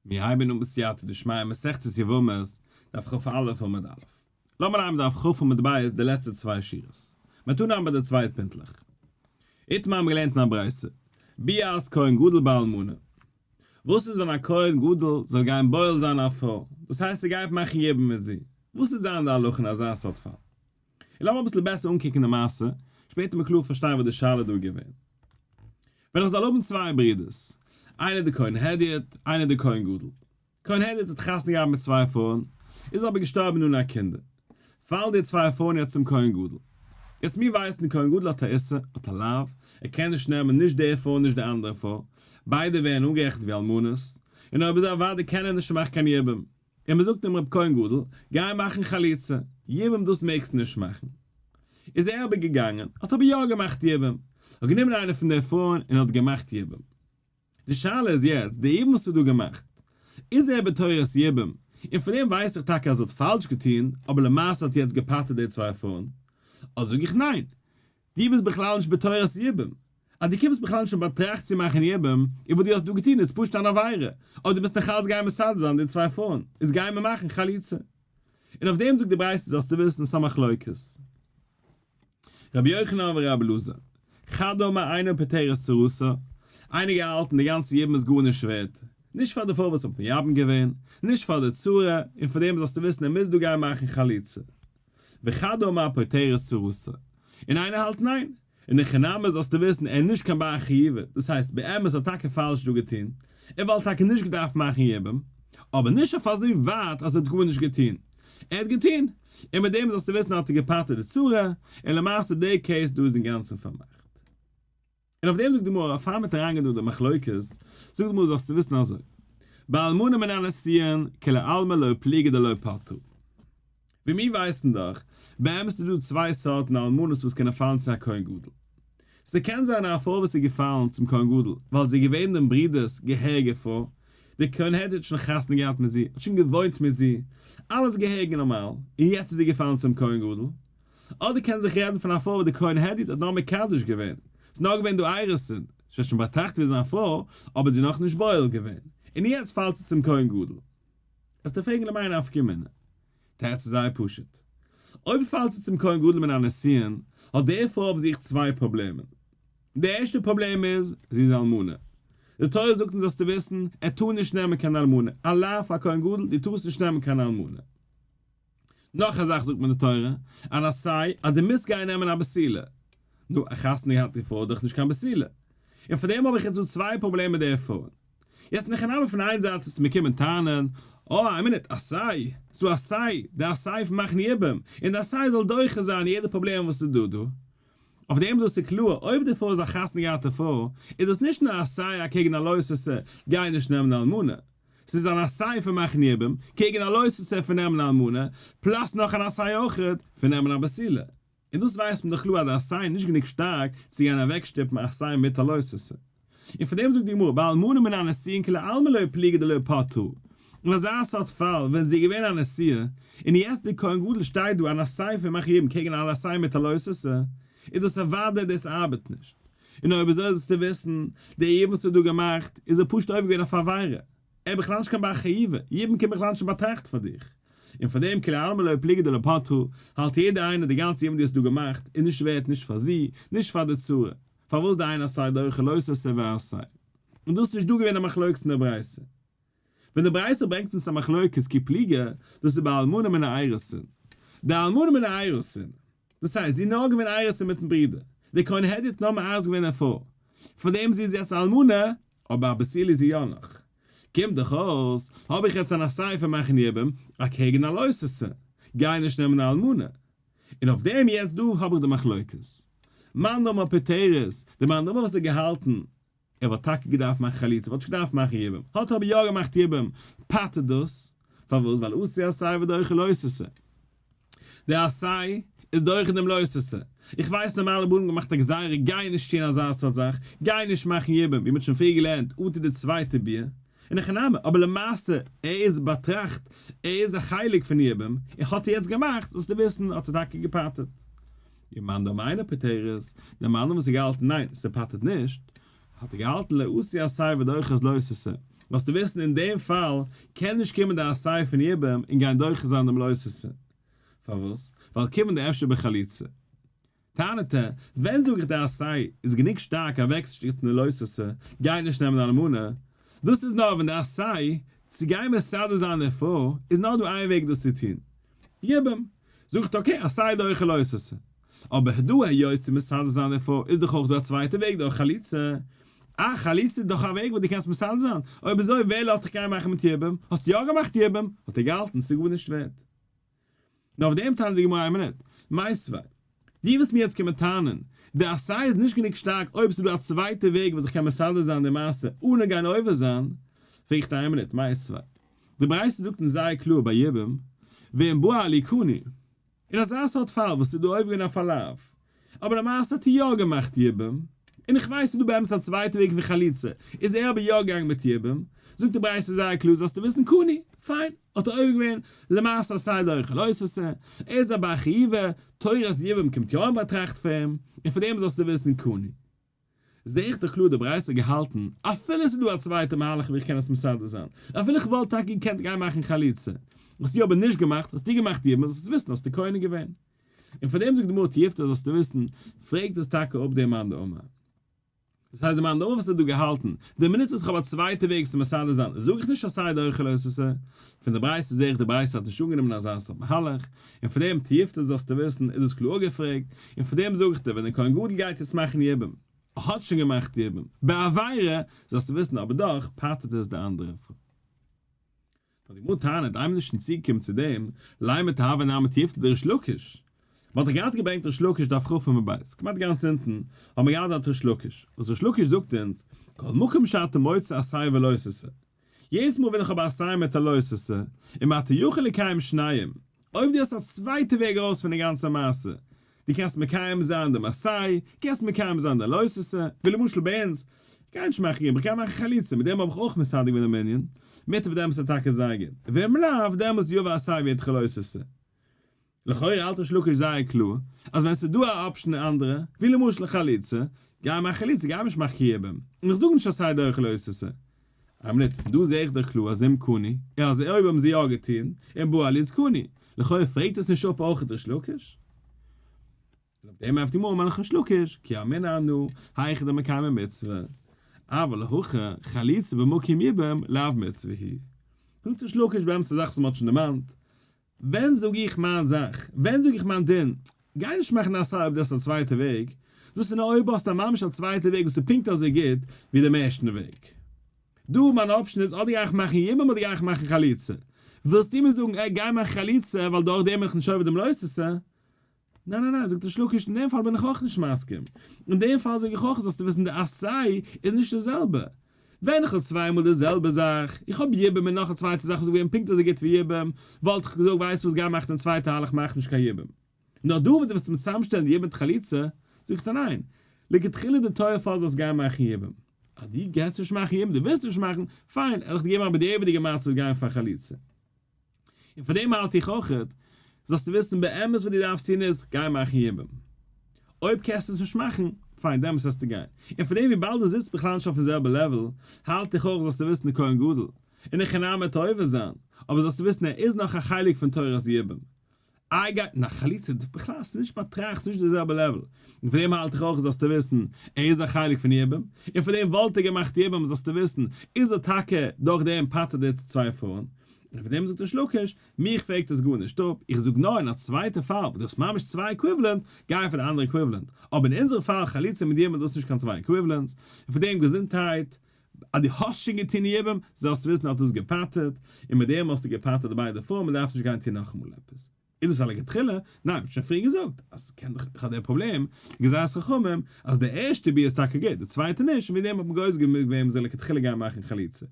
מיר הייבן אן בסייעתא דשמיא מסכת יבמות, דף כ"א עמוד א'. לאמיר אנהייבן דף כ' עמוד ב' די לעצטע צוויי שורות. מ'וועט אנהייבן ביי די צווייטע פינטלעך. איתמר האבן געלערנט אין א ברייתא, ביאת כהן גדול באלמנה. וואס איז ווען א כהן גדול זאל גיין בועל זיין א פרוי, דאס הייסט ער גייט מאכן יבום מיט זי, וואס וועט זיין די הלכה אין אזא סארט פאל? און לאמיר אביסל בעסער אנקוקן די מעשה, שפעטער וועט מען קלאר פארשטיין וואס די שאלה דא איז געווען. ווען איך זאל האבן צוויי ברידערס, איינער די כהן הדיוט, איינער די כהן גדול. כהן הדיוט האט חתונה געהאט מיט צוויי פרויען, איז אבער געשטארבן אן א קינדער. פאלן די צוויי פרויען יעצט צום כהן גדול. יעצט מיר ווייסן די כהן גדול האט א איסור, האט א לאו, ער קען נישט נעמען נישט די פרוי נישט די אנדערע פרוי, ביידע ווערן אנגערעכנט ווי אלמנות, און אויב אזוי אוודאי קען ער נישט מאכן קיין יבום. און מען זאגט אים רב כהן גדול, גיי מאכן חליצה, יבום דאס מעגסטו נישט מאכן. איז ער אבער געגאנגען, האט אבער יא געמאכט יבום, האט גענומען איינע פון די פרויען און האט געמאכט יבום. די שאלה איז יעצט, די יבום וואס האט דא געמאכט, איז ער בתורת יבום, און פון דעם ווייס איך טאקע אז ער האט פאלש געטון, אבער למעשה האט יעצט געפטר'ט די צוויי פרויען, אדער זאג איך ניין, דו ביסט בכלל נישט בתורת יבום. אז דו קומסט בכלל נישט אין באטראכט צו מאכן יבום, און וואס דו האסט דא געטון איז פשוט אן עבירה, אבער דו ביסט נאך אלץ גיין מסדר זיין די צוויי פרויען, איז גיי מיר מאכן חליצה. און אויף דעם זאגט די ברייתא זאלסטו וויסן ס'א מחלוקת. רבי יוחנן ורבי אלעזר, חד אמר אינו פוטרת צרתה, איינער געהאלטן די גאנצע יבום איז גארנישט ווערט, נישט פאר די פרוי וואס האט מייבם געווען, נישט פאר די צרה, און פאר דעם זאלסטו וויסן ער מוז דא גיין מאכן חליצה. וחד אמר פוטרת צרתה, און איינער האלט ניין, אין הכי נמי זאלסטו וויסן ער איז נישט קיין בר חיובא, דאס הייסט באמת האט טאקע פאלש דא געטון, ער וואלט טאקע נישט געדארפט מאכן יבום, אבער נישט אויף אזוי ווייט אז ער האט גארנישט געטון, ער האט געטון, און מיט דעם זאלסטו וויסן האט ער געפטר'ט די צרה, און למעשה די case דא איז אינגאנצן פארמאכט. און אויף דעם זאגט די גמרא, פאר מ'וועט אריינגיין דא אין די מחלוקת, זאגט די גמרא זאלסטו וויסן אזוי, באלמנה מן הנישואין כולי עלמא לא פליגי דלא פטרה. ווי מיר ווייסן דאך, באמת איז דא צוויי סארטן אלמנות וואס קענען פאלן צו א כהן גדול. ס'קען זיין א פרוי וואס איז געפאלן צום כהן גדול ווייל זי איז געווען דעם ברודער'ס געהעריגע פרוי, דער כהן הדיוט האט שוין חתונה געהאט מיט זי, האט שוין געוואוינט מיט זי, אלעס געהעריג און נארמאל, און יעצט איז זי געפאלן צום כהן גדול. אדער קען זיך רעדן פון א פרוי וואס די כהן הדיוט האט נאר מקדש געווען, ס'איז נאר געווען דא אירוסין, זי האט שוין באטראכט ווי זיין פרוי, אבער זי נאך נישט בועל געווען, און יעצט פאלט זי צום כהן גדול. וועסטו פרעגן למאי נפקא מינה? תירוץ איז זייער פשוט. אויב פאלט זי צום כהן גדול מן הנישואין, האט די פרוי אויף זיך צוויי פראבלעמען. די ערשטע פראבלעם איז, זי איז אלמנה. די תורה זאגט אונז זאלסטו וויסן, ער טאר נישט נעמען קיין אלמנה, א לאו פאר כהן גדול, דו טארסט נישט נעמען קיין אלמנה. נאך א זאך זאגט מיר די תורה, אן עשה אז דו מוזט גיין נעמען א בתולה. נו, א חתונה געהאטע פרוי איז דאך נישט קיין בתולה. און פאר דעם האב איך יעצט דא צוויי פראבלעמען מיט די פרויען. יעצט אין הכי נמי פון איין זייט וועסטו מיר קומען טענה'ן, אה, איין מינוט, עשה, ס'איז דא עשה, די עשה פון מאכן יבום, און די עשה זאל דוחה זיין יעדע פראבלעם וואס איז דא דא. אויף דעם דאס איז קלאר, אויב די פרוי איז א חתונה געהאטע פרוי, איז דאס נישט נאר עשה אקעגן א לא תעשה, גיי נישט נעמען אלמנה. ס'איז אן עשה פון מאכן יבום, קעגן א לא תעשה פון נעמען אלמנה, plus נאך אן עשה אויכעט, פון נעמען א בתולה. און דאס ווייסט מען דאך קלאר אז די עשה איז נישט גענוג שטארק צו גיין אוועקשטופן עשה מיט א לא תעשה. און פון דעם זאגט די גמרא, באלמנה מן הנישואין כולי עלמא לא פליגי דלא פטרה. אין אזא סארט פאל ווען זי איז געווען א נשואה, און יעצט די כהן גדול שטייט דא אן עשה פון מאכן יבום קעגן אן עשה מיט א לא תעשה, איז דאס אוודאי דאס ארבעט נישט. און אויב אזוי זאלסטו וויסן, דער יבום וואס האט דא געמאכט, איז ער פשוט עובר געווען אויף א עבירה. ער איז בכלל נישט קיין בר חיובא, יבום קומט בכלל נישט אין באטראכט פאר דיך. און פאר דעם כולי עלמא לא פליגי דלא פטרה, האלט יעדער איינער די גאנצע יבום דו האסט דא געמאכט, איז נישט ווערט נישט פאר זי, נישט פאר די צרה. פארוואס דאין עשה דוחה לא תעשה ועשה. און דאס איז נישט דא געווען א מחלוקת אין די ברייתא. ווען די ברייתא ברענגט אונז א מחלוקת כי פליגי, דאס איז באלמנה מן האירוסין. די אלמנה מן האירוסין, דאס הייסט זי איז נאר געווען אירוסין מיטן ברודער, דער כהן הדיוט האט נאר מארס געווען א פרוי, פאר דעם זי איז יעצט אלמנה, אבער א בתולה איז זי יא נאך. קומט דאך אויס, האב איך יעצט אן עשה פון מאכן יבום, אקעגן א לא תעשה, גיי נישט נעמען א אלמנה. און אויף דעם יעצט דא האב איך די מחלוקת. מאן דאמר פוטרת, די מאן דאמר וואס האט געהאלטן ער וואלט טאקע געדארפט מאכן חליצה, וואלט נישט געדארפט מאכן יבום, האט ער אבער יא געמאכט יבום, פטר'ט דאס, פארוואס? ווייל אתי עשה ודוחה לא תעשה. די עשה איז דוחה דעם לא תעשה. איך ווייס נארמאלע רבנים האבן געמאכט א גזירה גיי נישט טון אזא סארט זאך, גיי נישט מאכן יבום, ווי מ'האט שוין פריער געלערנט, אטו די צווייטע ביאה, אין הכי נמי, אבער למעשה ער איז באטראכט, ער איז א חלק פון יבום, און האט ער יעצט געמאכט, זאלסטו וויסן, האט ער טאקע געפטר'ט. און מאן דאמר אינו פוטרת, דער מאן וואס האט געהאלטן ניין, ס'פטר'ט נישט, האט ער געהאלטן לא אתי עשה ודוחה לא תעשה. זאלסטו וויסן אין דעם פאל קען נישט קומען די עשה פון יבום און גיין דוחה זיין דעם לא תעשה. פארוואס? ווייל כיוון דאפשר בחליצה. טענה'ט ער, ווען זאג איך די עשה איז גענוג שטארק אוועקצושטופן די לא תעשה, גיי נישט נעמען די אלמנה, דאס איז נאר ווען די עשה צו גיין מסדר זיין די פרוי איז נאר דא איין וועג דאס צו טון, יבום. זאגט okay עשה דוחה לא תעשה. אבער דא היות צו מסדר זיין די פרוי איז דאך אויך דא א צווייטע וועג דורך חליצה. אה חליצה איז דאך א וועג וואס דו קענסט מסדר זיין, אויב אזוי ווער לאזט דיך גיין מאכן מיט יבום? האסט יא געמאכט יבום? האט ער געהאלטן ס'איז גארנישט ווערט. נאר אויף דעם טענה'ט די גמרא איין מינוט, מיתיבי, דו וועסט מיר יעצט קומען טענה'ן, די עשה איז נישט גענוג שטארק אויב ס'איז דא א צווייטע וועג וואס איך קען מסדר זיין די מעשה אנע גיין עובר זיין, פרעג איך דיר איין מינוט, מיתיבי, די ברייתא זאגט אונז זייער קלאר ביי יבום, ואם בעל קנו, אין אזא סארט פאל וואס ס'איז דא עובר געווען אויף א לאו, אבער למעשה האט ער יא געמאכט יבום, און איך ווייס ס'איז דא באמת א צווייטע וועג פון חליצה, איז ער אבער יא געגאנגען מיט יבום, זאגט די ברייתא זייער קלאר זאלסטו וויסן קני, פיין, האט ער עובר געווען, למעשה עשה דוחה לא תעשה, ער איז א בר חיובא, תורת יבום קומט יא אין באטראכט פאר אים, און פאר דעם זאלסטו וויסן קני. זעה איך דאך קלאר די ברייתא געהאלטן, אפילו עס איז דא א צווייטע מהלך ווי איך קען עס מסדר זיין, אפילו איך וואלט טאקע געקענט גיין מאכן חליצה, האסטו אבער נישט געמאכט, האסטו געמאכט יבום, זאלסט עס וויסן האסטו קונה געווען. און פאר דעם זאגט די גמרא תיובתא זאלסטו וויסן, פרעגט דאס טאקע אפ דער מאן דאמר. דאס הייסט דער מאן דאמר וואס האט דא געהאלטן, די מינוט וואס איך האב א צווייטע וועג עס צו מסדר זיין, זאג איך נישט עשה דוחה לא תעשה. פון די ברייתא זעה איך די ברייתא האט נישט אנגענומען אזא סארט מהלך, און פון דעם תיובתא זאלסטו וויסן איז דאס קלאר אפגעפרעגט, און פון דעם זאג איך דיר ווען דער כהן גדול גייט יעצט מאכן יבום, האט שוין געמאכט יבום, בעבירה, זאלסטו וויסן אבער דאך פטר'ט עס די אנדערע פרוי. נאר די גמרא טענה'ט איינמאל נישט צוגעקומען צו דעם, לימא תהוי נמי תיובתא דריש לקיש. מען האט דאך געהאט געברענגט ריש לקיש דף כ עמוד ב', כמעט גאנץ אונטן האבן מיר געהאט דארט ריש לקיש, וואס ריש לקיש זאגט אונז, כל מקום שאתה מוצא עשה ולא תעשה, יעדעס מאל ווען איך האב א עשה מיט א לא תעשה, אם אתה יכול לקיים שניהם, אויב דו האסט א צווייטע וועג ארויס פון די גאנצע מעשה, דו קענסט מקיים זיין דעם עשה, קענסט מקיים זיין די לא תעשה, ווי למשל ביי אונז, איך גיי נישט מאכן יבום, איך גיי מאכן חליצה, מיט דעם האב איך אויך מסדר געווען דעם ענין, מוטב דעמאלס איז טאקע זייער גוט, ואם לאו, דעמאלס יבא עשה וידחה לא תעשה. לכאורה האלט ריש לקיש זייער קלאר אז ווען ס'איז דא א option און אנדערע, ווי למשל חליצה, גיי מאך חליצה, גיי נישט מאך יבום, און איך זאג נישט אז עשה דוחה לא תעשה. איין מינוט, פון דא זעה איך דאך קלאר אז אם קני, און אז אויב האבן זיי יא געטון, און בעל איז קני. לכאורה פרעגט עס נישט אפ אויך ריש לקיש. און אויף דעם ענטפערט די גמרא אמר לך ריש לקיש, כי אמינא אנא, היכא דמקיימא מצוה, אבל הכא, חליצה במקום יבום, לאו מצוה היא. זאגט ריש לקיש באמת א זאך וואס מ'האט שוין דערמאנט, ווען זאג איך מיין זאך? ווען זאג איך מיין דין? גיי נישט מאכן א עשה אויב דו האסט א צווייטע וועג, דאס איז נאר אויב האסטו ממש א צווייטע וועג וואס איז פונקט אזוי גוט ווי דעם ערשטן וועג. דא מיין option איז אדער גיי איך מאכן יבום אדער גיי איך מאכן חליצה. ווילסטו מיר זאגן עה גיי מאך חליצה ווייל דורך דעם בין איך נישט עובר דעם לא תעשה? ניין ניין ניין, זאגט ריש לקיש, אין דעם פאל בין איך אויך נישט מסכים. אין דעם פאל זאג איך אויך זאלסטו וויסן די עשה איז נישט די זעלבע. ווען איך האב צוויי מאל די זעלבע זאך, איך האב יבום און נאך א צווייטע זאך וואס איז געווען פונקט אזוי גוט ווי יבום, וואלט איך געזאגט ווייסט וואס גיי מאך דעם צווייטע הלך מאך נישט קיין יבום. נאר דא ווען דו וועסט מיר צוזאמשטעלן יבום מיט חליצה, זאג איך דיר ניין, לכתחילה די תורה פאר זאלסט גיין מאכן יבום. אז דו גייסט נישט מאכן יבום, דו ווילסט נישט מאכן, פיין, וועל איך דיר געבן א בדיעבד'יגע מצב גיין פאר חליצה. און פאר דעם האלט איך אויכעט, זאלסטו וויסן באמת וואס דו דארפסט טון איז, גיי מאכן יבום. אויב קענסטו עס נישט מאכן, פיין, דעמאלטס וועסטו גיין. און פאר דעם וויבאלד דו זיצט בכלל נישט אויפן זעלבע level, האלט איך אויך זאלסטו וויסן די כהן גדול, אין הכי נמי וועט עובר זיין, אבער זאלסטו וויסן ער איז נאך א חלק פון תורת יבום. איי גייט נאך חליצה, בכלל ס'איז נישט באטראכט, ס'איז נישט די זעלבע level. און פון דעם האלט איך אויך זאלסטו וויסן, ער איז א חלק פון יבום, און פון דעם וואלט ער געמאכט יבום זאלסטו וויסן, איז ער טאקע דורך דעם פטר'ט די צוויי פרויען. און פון דעם זאגט ריש לקיש, מיך פרעגט עס גארנישט אפ, איך זאג נאר אין א צווייטע פאל וואס דו האסט ממש צוויי equivalent, גיי פאר די אנדערע equivalent, אבער אין אונזער פאל חליצה מיט יבום איז דאס נישט קיין צוויי equivalents, און פון דעם געזונטהייט, אז דו האסט שוין געטון יבום, זאלסטו וויסן האט דאס געפטר'ט, און מיט דעם האסטו געפטר'ט ביידע פרויען, מען דארף נישט גיין טון נאכאמאל עפעס. איז דאס א לכתחילה? ניין, מ'האט שוין פריער געזאגט אז ס'קען דאך, איך האב די פראבלעם, גזירת חכמים, אז די ערשטע ביאה איז טאקע גוט, די צווייטע נישט, און וועגן דעם האט מען גוזר געווען מ'זאל לכתחילה גיין מאכן חליצה.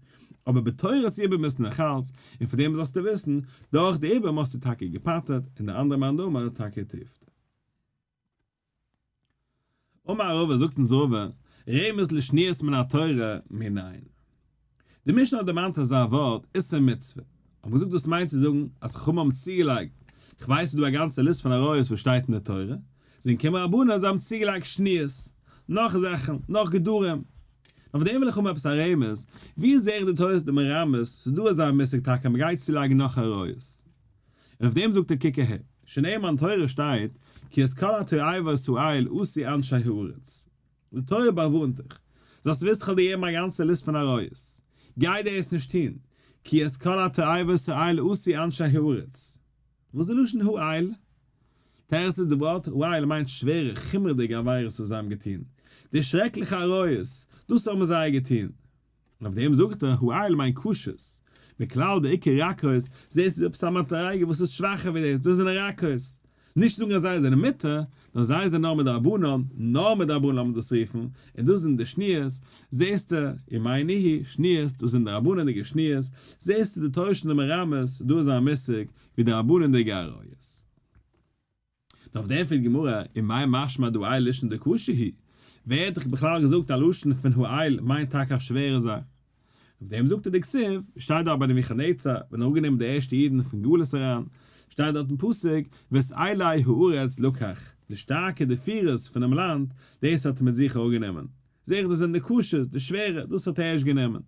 אבער בתורת יבום איז נאכאלץ, און פון דעם זאלסטו וויסן, דורך די יבום האסטו טאקע געפטר'ט, און די אנדערע מאן דאמר איז טאקע תיובתא. אמר רבא זאגט אונז רבא, רמז לשניות מן התורה מנין. די משנה האט דערמאנט אזא ווארט איסור מצוה, האט מען געזאגט דאס מיינט צו זאגן אז חכמים האבן צוגעלייגט, כ'ווייס ס'איז דא א גאנצע ליסט פון עריות וואס שטייט אין די תורה, זענען געקומען רבנן זיי האבן צוגעלייגט שניות, נאך זאכן, נאך גדרים. אויף דעם וויל איך האבן עפעס א רמז, ווי זעה איך די תורה איז דא מרמז, ס'איז דא אזא מושג טאקע מ'גייט צולייגן נאך עריות. און אויף דעם זאגט ער קוק אהער, שנאמר אין תורה שטייט כי את כל התועבות האל עשו אנשי הארץ. די תורה באווארנט דיך, זאלסט וויסן כ'וועל דיר געבן א גאנצע ליסט פון עריות, גיי דאס נישט טון, כי את כל התועבות האל עשו אנשי הארץ. וואס איז די לשון האל? תירוץ איז די ווארט האל מיינט שווערע חומר'דיגע עבירות וואס זיי האבן געטון, די שרעקליכע עריות, דאס האבן זיי געטון. און אויף דעם זאגט ער, האל מיינט קשות, מכלל דאיכא רכות, זעסטו דא עפעס א מדריגה וואס איז שוואכער ווי דאס, דאס זענען רכות. נישט זאגן אז זיי זענען מותר, נאר זיי זענען נאר מדרבנן, נאר מדרבנן לאמיר דאס רופן, און דאס זענען די שניות, זעסטו, ומאי ניהו, שניות, דאס זענען דרבנן'דיגע שניות, זעסטו די תורה שוין מרמז, דא איז א מושג ווי דרבנן'דיגע עריות. נאר אויף דעם פרעגט די גמרא, ומאי משמע דהאל לישנא דקשה היא? ווער האט דיך בכלל געזאגט א לשון פון האל מיינט טאקע א שווערע זאך? אויף דעם זאגט ער דכתיב, שטייט דארט ביי נבוכדנצר, ווען ער האט אראפגענומען די ערשטע אידן פון גלות אריין, שטייט דארט אין פסוק, ואת אילי הארץ לקח, די שטארקע די פירערס פונעם לאנד, דאס האט ער מיט זיך אראפגענומען. זעה איך דאס זענען די קשות, די שווערע, דאס האט ער ערשט גענומען.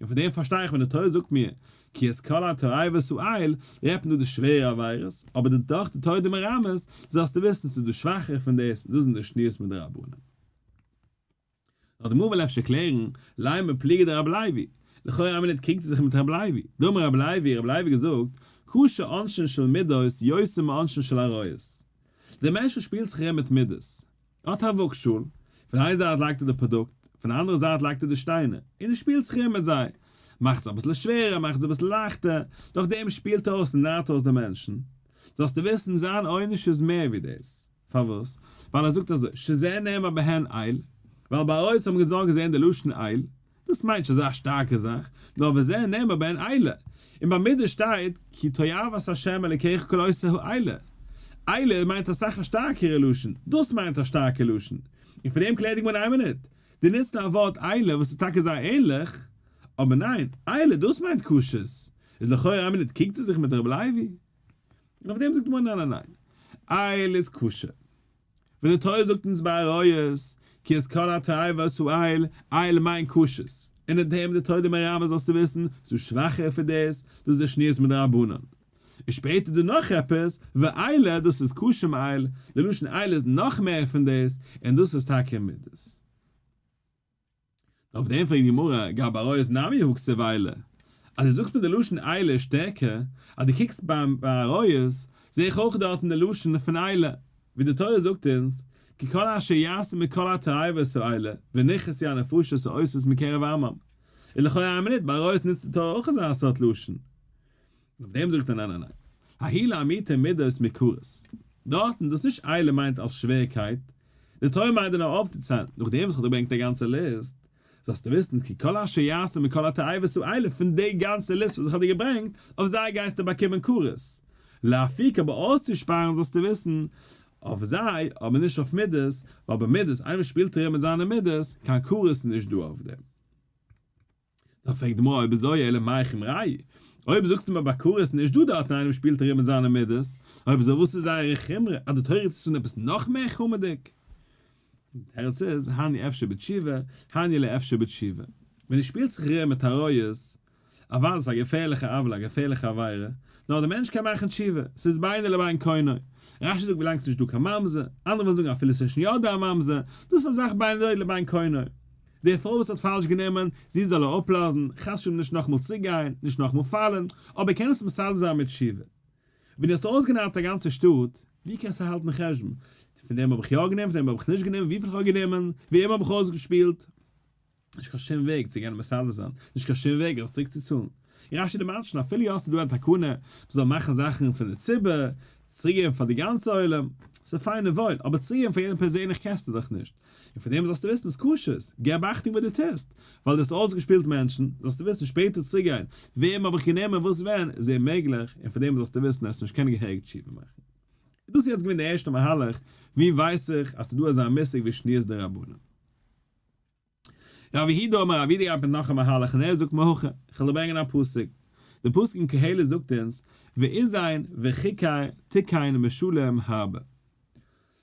און פון דעם פארשטיי איך ווען די תורה זאגט מיר כי את כל התועבות האל, רעדט מען דא די שווערע עבירות, אבער די דאך די תורה דיר מרמז, זאלסטו וויסן ס'איז דא שוואכערע פון דאס, און דאס זענען די שניות מדרבנן. נאר די גמרא וויל אפשר קלערן, לימא פליגא דרבי לוי, לכאורה איין מינוט קריגט ער זיך מיט רבי לוי, דאמר רבי לוי, רבי לוי האט געזאגט, קשה עונשין של מידות יותר מעונשין של עריות. דער מענטש וואס שפילט זיך ארום מיט מידות, האט א וואגשאל, פון איין זייט לייגט ער די פראדוקט, פון די אנדערע זייט לייגט ער די שטיינער, און ער שפילט זיך ארום מיט זיי, מאכט עס אביסל שווערער, מאכט עס אביסל לייכטער, דורך דעם שפילט ער אויס און נארט אויס די מענטשן. זאלסטו וויסן, זיין עונש איז מער ווי דאס. פארוואס? ווייל ער זאגט אזוי, שזה נאמר בהן אל, ווייל ביי עריות האבן מיר געזען די לשון אל, דאס מיינט נישט אזא שטארקע זאך, נאר וזה נאמר בהן אלה. און ביי מידות שטייט כי תועבת ה' אלוקיך כל עושה האלה. אלה מיינט אסאך א שטארקערע לשון, דאס מיינט א שטארקע לשון. און פון דעם קלערט די גמרא איין מינוט, דו נוצט א ווארט אלה וואס איז טאקע זייער ענליך, אבער ניין, אלה דאס מיינט קשות. איז לכאורה איין מינוט קריגט ער זיך מיט רבי לוי. און אויף דעם זאגט די גמרא ניין ניין ניין, אלה איז קשה. ווען די תורה זאגט אונז ביי עריות כי את כל התועבות האל, אלה מיינט קשות, און אין דעם איז די תורה דיר מרמז זאלסטו וויסן, ס'איז דא שוואכערע פון דאס, דאס איז די שניות מדרבנן. און שפעטער איז דא נאך עפעס, ואלה, דאס איז קשה מאל, די לשון אלה איז נאך מער פון דאס, און דאס איז טאקע מידות. אויף דעם פרעגט די גמרא, גבי עריות נמי הא כתיב אלה, אז דו זאגסט מיר די לשון אלה איז שטערקער, אז דו קוקסט ביים ביי עריות, זע איך אויך דארטן די לשון פון אלה, ווי די תורה זאגט אונז, כי כל אשר יעשה מכל התועבות האלה, ונכרתו הנפשות העושות מקרב עמם. איז לכאורה איין מינוט, ביי עריות נוצט די תורה אויך אזא סארט לשון. אויף דעם זאגט ער ניין ניין ניין, ההוא לאמעוטי מידות מכרת. דארטן, דאס נישט אלה מיינט אלס שווערקייט, די תורה מיינט דיר נאר אויפצוציילן, נאכדעם וואס איך האב דיר געברענגט א גאנצע ליסט, זאלסטו וויסן כי כל אשר יעשה מכל התועבות האלה פון די גאנצע ליסט וואס איך האב דיר געברענגט, אויף זיי גייסטו באקומען כרת. לאפוקי אבער אויסצושפארן זאלסטו וויסן, אויף זיי, אבער נישט אויף מידות, ווייל ביי מידות, איינער וואס שפילט ארום מיט זיינע מידות, קיין כרת איז נישט דא אויף דעם. דאן פרעגט די גמרא אויב אזוי אלא מאי חומרייהו, אויב זאגסטו מיר ביי כרת איז נישט דא דארטן איינער וואס שפילט ארום מיט זיינע מידות, אויב אזוי וואס איז זייערע חומרא אז די תורה רופט עס אן עפעס נאך מער חמור'דיג? די תירוץ איז, הני אפשר בתשובה, הני לא אפשר בתשובה. ווען דו שפילסט זיך ארום מיט עריות, אוודאי איז עס א געפערליכע עוולה, א געפערליכע עבירה, נאר דער מענטש קען מאכן תשובה, ס'איז בינו לבין קונו. רש"י זאגט ווילאנג ס'איז נישט דא קיין ממזר, אנדערע ווילן זאגן אפילו ס'איז שוין יא דא א ממזר, דאס איז א זאך בינו לבין קונו. די פרוי וואס האט פאלש גענומען, זי זאל ער אפלאזן, חס ושלום נישט נאכמאל צוריקגיין, נישט נאכמאל פאלן, אבער קען עס מסדר זיין מיט תשובה. ווען דו האסט אויסגענארט א גאנצע שטאט, ווי קענסטו האלטן חשבון? פון דעם האב איך יא גענומען, פון דעם האב איך נישט גענומען, וויפיל איך האב גענומען, וועם האב איך אויסגעשפילט? נישט קיין שום וועג צו קענען מסדר זיין, נישט קיין שום וועג אויף צוריקצוצאלן. און רש"י דערמאנט שוין אפילו יא ס'איז דא א תקנה מ'זאל מאכן זאכן פון די ציבור, צוריקגעבן פאר די גאנצע עולם, ס'איז פיין און וואויל, אבער צוריקגעבן פאר יעדעם פערזענליך קענסטו דאך נישט. און פון דעם זאלסטו וויסן איז קשות, געב אכטונג וואס דו טוסט, ווייל דו האסט אויסגעשפילט מענטשן, זאלסטו וויסן שפעטער צוריקגיין, וועם האב איך גענומען וואס ווען, איז אוממעגליך, און פון דעם זאלסטו וויסן עסט נישט קענען געהעריג תשובה מאכן. איז דאס יעצט געווען די ערשטע מהלך, ווי ווייס איך אז ס'איז דא אזא מושג ווי שניות דרבנן? רב יהודה אמר רב יהודה גייט מיט נאך א מהלך און ער זאגט מהכא, איך וועל דיר ברענגען א פסוק, די פסוק אין קהלת זאגט אונז, ואזן וככר תכן משלם הרבה.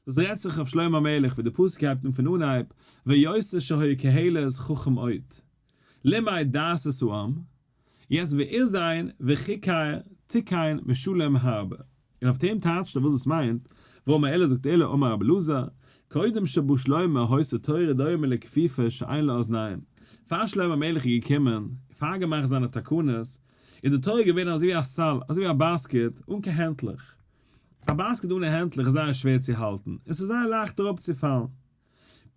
דאס רעדט זיך אויף שלמה המלך ווי די פסוק הייבט אן פון אנהייב, ויוסף שהיה קהלת חכם עוד, לימד דעת את העם, יעצט ואיזין וכיכר תיקן משלם הרבה, און אויף דעם טייטשט ער וואס דאס מיינט, ואמר עולא זאגט עולא אמר רבי אלעזר, קודם שבא שלמה היתה תורה דומה לכפיפה שאין לה אזניים, פאר שלמה המלך איז געקומען, פאר געמאכט זיינע תקנות, איז די תורה געווען אזוי ווי א סל, אזוי ווי א basket, אן קיין הענטלעך. א basket אן הענטלעך איז זייער שווער צו האלטן, און ס'איז זייער לייכט אראפצופאלן.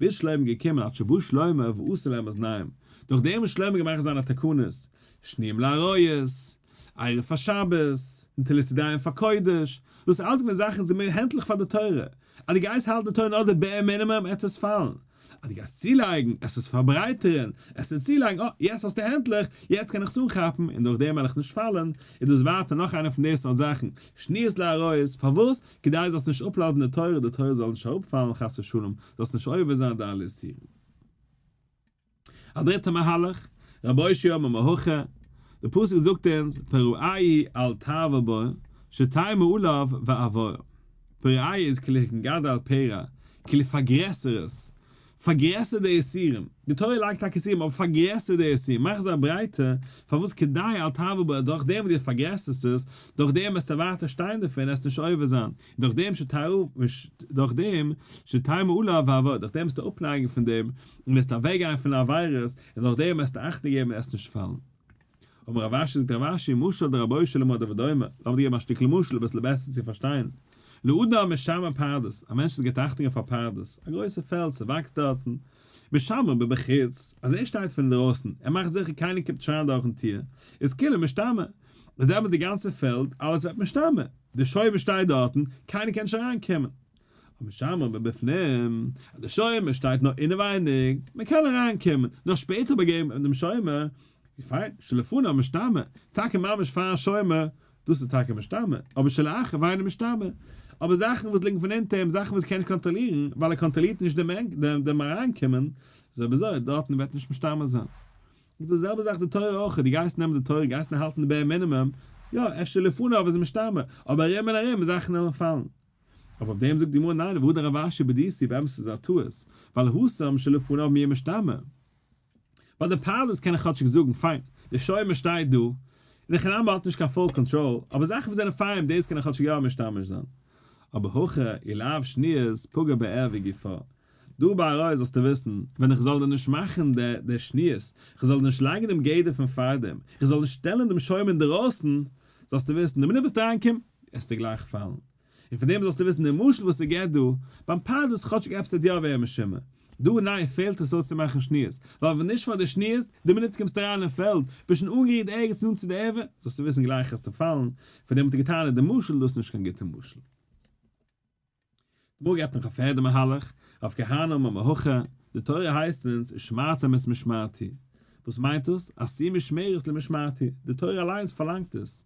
ביז שלמה געקומען עד שבא שלמה ועשה להם אזניים, דורך דעם וואס שלמה געמאכט זיינע תקנות, שניים לעריות, עירוב פאר שבת, נטילת ידיים פאר קודש, דאס איז אלעס געווען זאכן זענען מער הענטלעך פאר די תורה, אז דו גייסט האלטן די תורה נאר די bare minimum עט עס פאלן, אז דו גייסט צולייגן, עס איז פארברייטערן, עס איז צולייגן, אה, יעצט האסטו הענטלעך, יעצט קען איך עס אנכאפן, און דורך דעם וועל איך נישט פאלן, איז דאס ווייטער נאך איינע פון די סארט זאכן, שניות לעריות, פארוואס? כדי זאלסט נישט אפלאזן די תורה, די תורה זאל נישט אראפפאלן חס ושלום, זאלסט נישט עובר זיין די אלע איסורים. א דריטע מהלך, רבי אושעיא אמר מהכא, די פסוק זאגט אונז, פרעהו אל תעבור בו, שתה מעליו ועבור. פרעהו איז כאילו גדל פרע, כאילו פארגרעסער עס, פארגרעסער די איסורים, די תורה לייגט טאקע איסורים אבער פארגרעסער די איסורים, מאך זיי ברייטער, פארוואס כדי אל תעבור בו, דורך דעם וואס דו פארגרעסערסט עס, דורך דעם וועסטו ווייטער שטיין דערפון, עסט נישט עובר זיין, דורך דעם דורך דעם שתה מעליו ועבור, דורך דעם וועסטו אפנייגן פון דעם, און וועסט אוועקגיין פון עבירות, און דורך דעם וועסטו אכטונג געבן און עסט נישט פאלן. אמר רב אשי זאגט רב אשי, משל דרבי אושעיא למה הדבר דומה, לאמיר דיר געבן א שטיקל משל אביסל בעסער צו פארשטיין. לאדם משמר פרדס, א מענטש וואס גיבט אכטונג אויף א פרדס, א גרויסע פעלד, ס'וואקסט דארטן, משמר מבחוץ, אז ער שטייט פון אינדרויסן, ער מאכט זיכער קיינער קומט נישט אריין דורכן טיר, איז כאילו משתמר, איז דעמאלטס די גאנצע פעלד, אלעס ווערט משתמר, די שומר שטייט דארטן, קיינער קען נישט אריינקומען. אבער משמר מבפנים, אז די שומר שטייט נאר אינעווייניג, מען קען אריינקומען, נאר שפעטער באגעבן דעם שומר, פיין, שלפניו משתמר, טאקע ממש פארן שומר, דאס איז טאקע משתמר, אבער שלאחריו אינו משתמר, אבער זאכן וואס ליגן פון אונטער אים, זאכן וואס ער קען נישט קאנטראלירן, ווייל ער קאנטראלירט נישט דעם אריינקומען, אזוי אויב אזוי, דארטן וועט נישט משתמר זיין. און די זעלבע זאך די תורה אויך, דו גייסט נעמען די תורה, גייסט נאר האלטן די bare minimum, יא, אפשר לפניו איז משתמר, אבער ארום און ארום זאכן וועלן פאלן. אבער אויף דעם זאגט די גמרא ניין, והדר רב אשי בדיתי, באמת איז א טעות, ווייל התם שלפניו מיהא משתמר. ביי די פאלעס קען איך כאטשיג זאגן, פיין, די שומר שטייט דא, און איך נאמען האט נישט קיין full control, אבער זאכן וואס זענען פאר אים דאס קען איך כאטשיג יא משתמש זיין. אבער הכא אי לאו שניות פגע בערווה גופא. דא ביי עריות זאלסטו וויסן, ווען איך זאל דיר נישט מאכן די שניות, איך זאל דיר נישט לייגן דעם גדר פון פארדעם, איך זאל נישט שטעלן דעם שומר אינדערויסן, זאלסטו וויסן, די מינוט וואס דו אריינקומט, עסטו גלייך פאלן. און פון דעם זאלסטו וויסן די משל וואס ס'געט דא, ביים פרדס כאטשיג עפעס וועט יא ווערן משומר. דא ניין פעלט עס אויס צו מאכן שניות, ווייל ווען נישט פאר די שניות, די מינוט קומסטו אריין אין פעלד, ביסט שוין אנגערירט ערגעץ נאנט צו די ערווה, זאלסטו וויסן גלייך עסטו פאלן, פון דעם האט ער געטענה'ט די משל, דאס איז נישט קיין גוטע משל. די גמרא געבט נאך א פערדע מהלך, רב כהנא אמר מהכא, די תורה הייסט אונז ושמרתם את משמרתי, וואס מיינט דאס? עשו משמרת למשמרתי, די תורה אליינס פארלאנגט עס,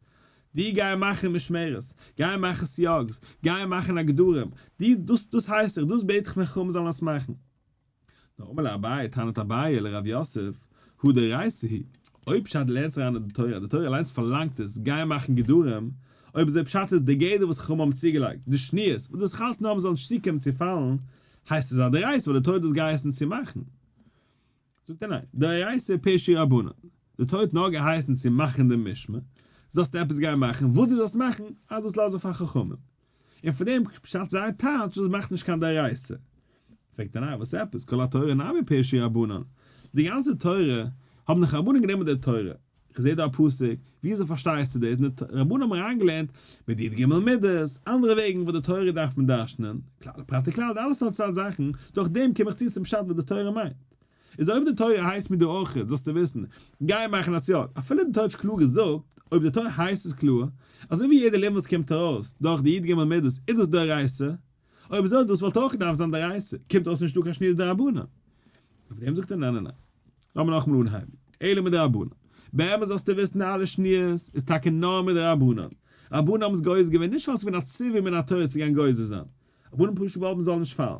די גייען מאכן משמרת, גייען מאכן סייגס, גייען מאכן א גדרים, די דאס דאס הייס איך, דאס בעט איך פון חכמים זאלן עס מאכן. נאר אמר לאביי, טענה'ט אביי לרב יוסף, הא דאורייתא היא, אויב פשט לערנסט אריין אין די תורה, די תורה אליינס פארלאנגט עס, גיי מאכן גדרים, אויב אזוי פשט איז די גדר וואס חכמים האבן צוגעלייגט, די שניות, וואס דאס חלץ נאר מ'זאל נישט צוקומען צו פאלן, הייסט עס א דאורייתא ווייל די תורה האט דאס געהייסן צו מאכן. זאגט ער ניין, דאורייתא פירשו רבנן, די תורה האט נאר געהייסן צו מאכן די משמר, זאלסטו עפעס גיין מאכן, וואס דו זאלסט מאכן, אה דאס לאז איך פאר חכמים. און פון דעם פשט זייער טייטש, דאס מאכט נישט קיין דאורייתא. פרעגט ער ניין, וואס עפעס, כל התורה נמי פירשו רבנן, די גאנצע תורה, האבן דאך רבנן גענומען די תורה, איך זעה דא א פסוק, וויאזוי פארשטייסטו דאס, די רבנן האבן אריינגעלערנט מיט די י"ג מידות, אנדערע וועגן וואס די תורה דארף מען דרש'נען, כלל ופרט וכלל, די אלע סארט סארט זאכן, דורך דעם קום איך צו צום פשט וואס די תורה מיינט. איז אויב די תורה הייסט מיר דא אויכעט, זאלסטו וויסן, גיי מאכן א סייג, אפילו די תורה האט נישט קלאר געזאגט, אויב די תורה הייסט עס קלאר, אזוי ווי יעדע לימוד וואס קומט ארויס דורך די י"ג מידות איז דאס דאורייתא, אויב אזוי דאס וואלט אויך געדארפט זיין דאורייתא, קומט אויס נישטא קיין שניות דרבנן. אויף דעם זאגט ער ניין ניין ניין. לאמיר נאכאמאל אנהייבן. אלא מדרבנן. באמת זאלסטו וויסן אלע שניות איז טאקע נאר מדרבנן. רבנן האבן עס גוזר געווען נישט ווייל עס איז געווען א ציווי מן התורה צו גיין גוזר זיין. רבנן פשוט געוואלט מען זאל נישט פאלן.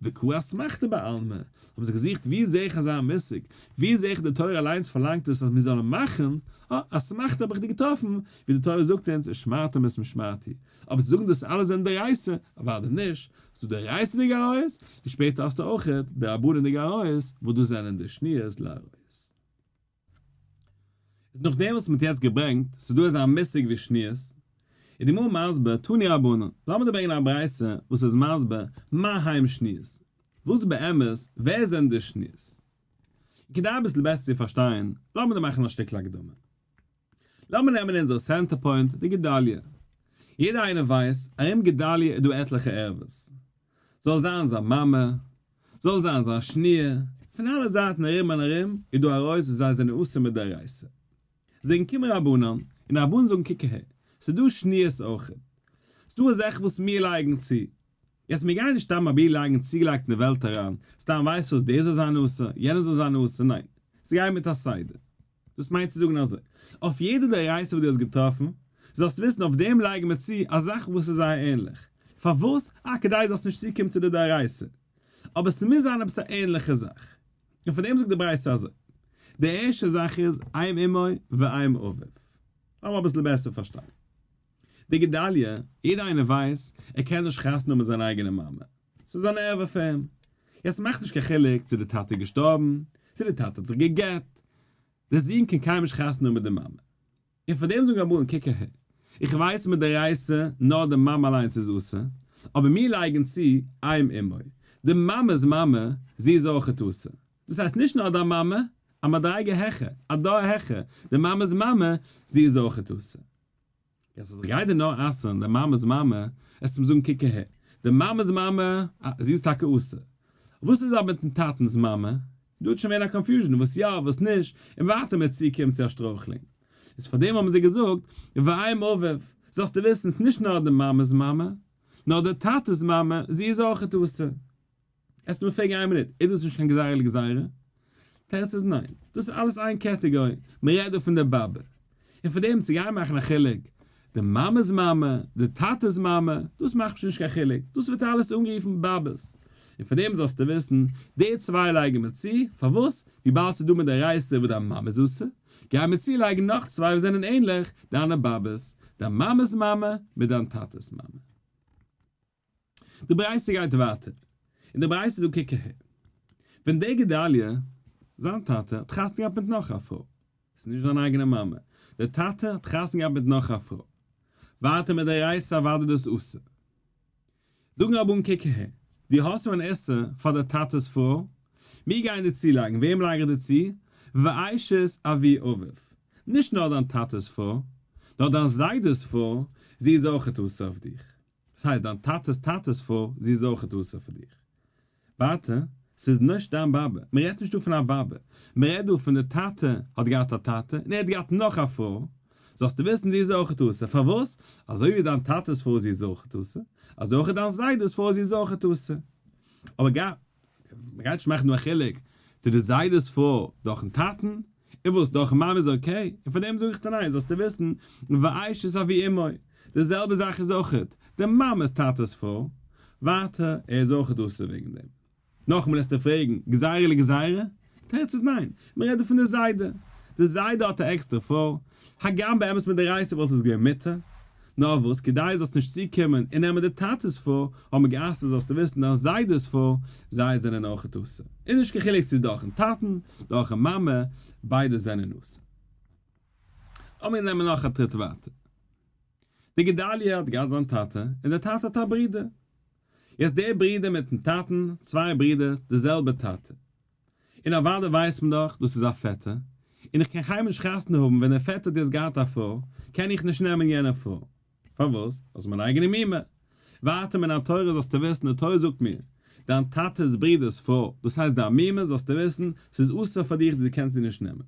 וקא אסמכתא בעלמא, האבן זיי געזוכט ווי זעה איך אזא מושג, ווי זעה איך די תורה אליינס פארלאנגט עס אז מיר זאלן מאכן, אה, אסמכתא האב איך דיר געטראפן, ווי די תורה זאגט אונז ושמרתם את משמרתי, אבער צו זאגן דאס אלעס זענען דאורייתא, אוודאי נישט, ס'דא דאורייתא'דיגע עריות, און שפעטער האסטו אויכעט דרבנן'דיגע עריות, וואס דאס זענען די שניות לעריות. איז נאכדעם וואס מ'האט יעצט געברענגט ס'איז דא אזא מושג ווי שניות, איז די גמרא מסביר, תנו רבנן, לאמיר דא ברענגען א ברייתא וואס איז מסביר מה הם שניות, וואס באמת, ווער זענען די שניות? און כדי אביסל בעסער צו פארשטיין, לאמיר דא מאכן א שטיקל הקדמה. לאמיר נעמען אונזער center point, די גדליה. יעדער איינער ווייסט, ארום גדליה איז דא עטליכע ערוות. זאל זיין זיין מאמע, זאל זיין זיין שניה, פון אלע זייטן ארום און ארום איז דא עריות וואס זיי זענען אסור מדאורייתא. זענען קומען רבנן, און רבנן זאגן קוק אהער, ס'איז דא שניות אויכעט. ס'דא אזעלכע וואס מיר לייגן צו. יעצט מיר גייען נישט סתם אבי לייגן צוגעלייגט אין די וועלט אריין, סתם ווייסט וואס דער זאל זיין אסור, יענער זאל זיין אסור, ניין. ס'גייט מיט א סדר. דאס מיינט צו זאגן אזוי, אויף יעדע דאורייתא וואס דו האסט געטראפן, זאלסטו וויסן אויף דעם לייגן מיר צו א זאך וואס איז זייער ענליך. פארוואס? אה, כדי זאלסט נישט צוקומען צו די דאורייתא. אבער ס'מוז זיין עפעס א ענליכע זאך. און פאר דעם זאגט די ברייתא אזוי, די ערשטע זאך איז אם אמו ואם אביו. לאמיר אביסל בעסער פארשטיין. די גדליה, יעדער איינער ווייסט, ער קען נישט חתונה האבן מיט זיין אייגענע מאמע. ס'איז אן ערווה פאר אים. יעצט מאכט נישט קיין חילוק צו די טאטע איז געשטארבן, צו די טאטע האט זיך גע'גט, די זון קען קיינמאל נישט חתונה האבן מיט די מאמע. און פאר דעם זאגן רבנן קוק אהער, איך ווייס מדאורייתא נאר די מאמע אליינס איז אסור, אבער מיר לייגן צו אם אמו, די מאמע'ס מאמע, זי איז אויכעט אסור. דאס הייסט נישט נאר דיין מאמע, א מדריגה העכער, א דור העכער, די מאמע'ס מאמע, זי איז אויכעט אסור. יעצט אז איך גיי דיר נאר אסר'ן די מאמע'ס מאמע, עסטו מיר זאגן קוק אהער, די מאמע'ס מאמע, אה, זי איז טאקע אסור. וואס איז אבער מיט'ן טאטע'נס מאמע? דא האט שוין ווערן א confusion וואס יא וואס נישט, און ווייטער מיר צוקומען צו א שטרויכלונג. איז פארדעם האבן זיי געזאגט, ואם אביו, זאלסטו וויסן ס'נישט נאר די מאמע'ס מאמע, נאר די טאטע'ס מאמע, זי איז אויכעט אסור. עסטו מיר פרעגן איין מינוט, איז דאס נישט קיין גזירה לגזירה? תירוץ איז ניין, דאס איז אלעס איין category, מען רעדט דא פון די באבע. און פאר דעם צו גיין מאכן א חילוק, די מאמע'ס מאמע, די טאטע'ס מאמע, דאס מאכט שוין נישט קיין חילוק, דאס ווערט אלעס אנגערופן באבעס. און פאר דעם זאלסטו וויסן, די צוויי לייגן מיר צו, פארוואס? וויבאלד ס'איז דא מדאורייתא וואס דיין מאמע איז אסור, גייען מיר צולייגן נאך צוויי וואס זענען ענליך, דיינע באבעס, דיין מאמע'ס מאמע מיט דיין טאטע'ס מאמע. די ברייתא גייט ווייטער, און די ברייתא זאגט קוק אהער, ווען דער גדליה, זיין טאטע, האט חתונה געהאט מיט נאך א פרוי, ס'איז נישט זיין אייגענע מאמע, דער טאטע האט חתונה געהאט מיט נאך א פרוי, ווייטער מדאורייתא אוודאי דאס אסור. זאגן רבנן קוק אהער, דו האסט אן איסור פאר דער טאטע'ס פרוי, מיר גייען דיר צולייגן, וועם לייג איך דיר צו? ואשת אבי אביו, נישט נאר דיין טאטע'ס פרוי, נאר דיין זיידע'ס פרוי, זי איז אויכעט אסור אויף דיך. דאס הייסט דיין טאטע'ס טאטע'ס פרוי, זי איז אויכעט אסור פאר דיך. ווייטער, ס'איז נישט דיין באבע, מען רעדט נישט דא פון א באבע, מען רעדט דא פון די טאטע האט געהאט א טאטע און ער האט געהאט נאך א פרוי, זאלסטו וויסן זי איז אויכעט אסור, פארוואס? אזוי ווי דיין טאטע'ס פרוי זי איז אויכעט אסור, אזוי אויכעט דיין זיידע'ס פרוי זי איז אויכעט אסור. אבער גיי, מען גייט נישט מאכן דא א חילוק צו די זיידע'ס פרוי דורכ'ן טאטן, און וואס דורכ'ן מאמע איז okay, און פאר דעם זאג איך דיר ניין, זאלסטו וויסן, ואשת אבי אמו, די זעלבע זאך איז אויכעט, די מאמע'ס טאטע'ס פרוי, ווייטער, ער איז אויכעט אסור וועגן דעם. נאכאמאל עסטו פרעגן, גזירה לגזירה? תירוץ איז ניין, מען רעדט דא פון די זיידע. די זיידע האט א עקסטערע פרוי, הגם באמת מדאורייתא וואלט עס געווען מותר, נאר וואס כדי זאלסט נישט צוקומען און נעמען די טאטע'ס פרוי, האט מען גע'אסר'ט זאלסטו וויסן דיין זיידע'ס פרוי, זיי זענען אויכעט אסור. איז נישט קיין חילוק צו איז דורכ'ן טאטן, דורכ'ן מאמע, ביידע זענען אסור. לאמיר נעמען נאך א טריט ווייטער. דער גדליה האט געהאט זיין טאטע, און דער טאטע האט א ברודער. יעצט דער ברודער מיטן טאטן, צוויי ברידער, די זעלבע טאטע. און אוודאי ווייסט מען דאך דאס איז א פעטער, און איך קען קיינמאל נישט חתונה האבן ווען דער פעטער האט יעצט געהאט א פרוי, קען איך נישט נעמען יענע פרוי. פארוואס? ווייל ס'איז מיין אייגענע מומע. ווייטער מן התורה זאלסטו וויסן, די תורה זאגט מיר, דיין טאטע'ס ברודער'ס פרוי, דאס הייסט דיין מומע, זאלסטו וויסן, ס'איז אסור פאר דיך, דו קענסט זי נישט נעמען.